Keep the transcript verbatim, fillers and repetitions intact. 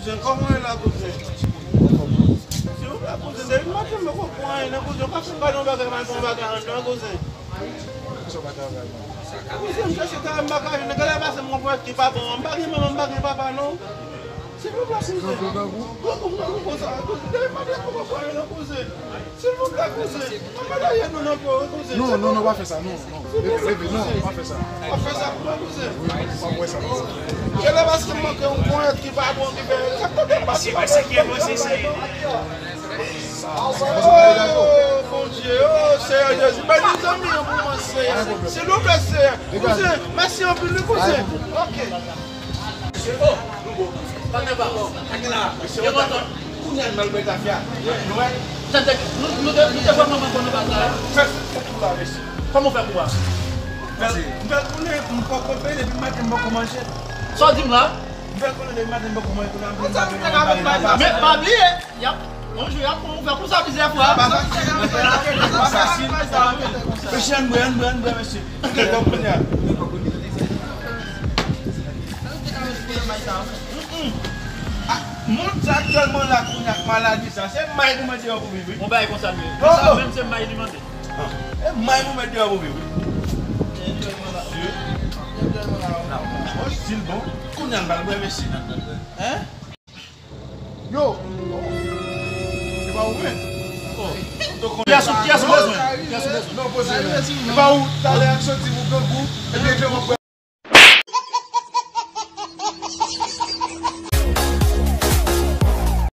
Kouzen, kòman w ye la, kouzen? Silvouplè, kouzen, depi maten m poko pran anyen, non, kouzen. Ou ka fè m pale yon bagay, m al pran yon bagay anndan, kouzen. Kouzen, m chèche travay, m pa ka jwenn. Gade pase m gon pwèt ki pa bon. M pa gen manman, m pa gen papa, non. Silvouplè, kouzen. Kouzen, kouzen, kouzen, kouzen. Depi maten m poko pran anyen, non, kouzen. Silvouplè, kouzen. Ann pa dèyè nou nan po, kouzen. Non, non, non, pa fè sa, non, non. Leve, leve, non, pa fè sa. Pa fè sa pou mwen, kouzen. Wi, pa fè sa. Genlè paske m manke yon ponyèt ki pa bon, ki fè sa. Tande m pa. Oh, Bondye, oh, Seyè Jezi, beni zanmi an pou mwen, Seyè. Silvouplè, Seyè. Kouzen, mèsi anpil, wi, kouzen. Ok. Mesye, oh, nou bon. Patnè pa bon. Kake la. Mesye, yo kontan. Kounye a n al bwè kafe a. Nou wè. Tande, nou, nou te, nou te fè manman konn nou bagay. Fè, fè kou la, mesye. Kòman w fè kou a? M fè, m fè konnen, m poko peye depi maten, m poko manje. Sa w di m la? M fè konnen depi maten, m poko manje, kounye a m vin pale, m pale, m pale. Men pa bliye, y ap, yon jou y ap pran w fè kou sa plizyè fwa. Pa fasil, pa fasil. Mesye, ann bwè, ann bwè, ann bwè, mesye. Ann bwè kounye a. Mm-mm. Ah, moun sa aktyèlman la kounye a ak maladi sa, se may pou mete yo pou viv, wi. Yon bagay konsa l ye. Oh, sa oh. Menm se may li mande. Ah, e may pou mete yo pou viv, wi. Mesye. Bon, stil bon. Kounye a n pral bwè, mesye. Hein? Yo! E pa ou menm? Oh. Kiyès ou, kiyès ou bezwen? Kiyès ou bezwen? Non, poze men. E pa ou, talè a k soti pou grangou, epi ekri mwen.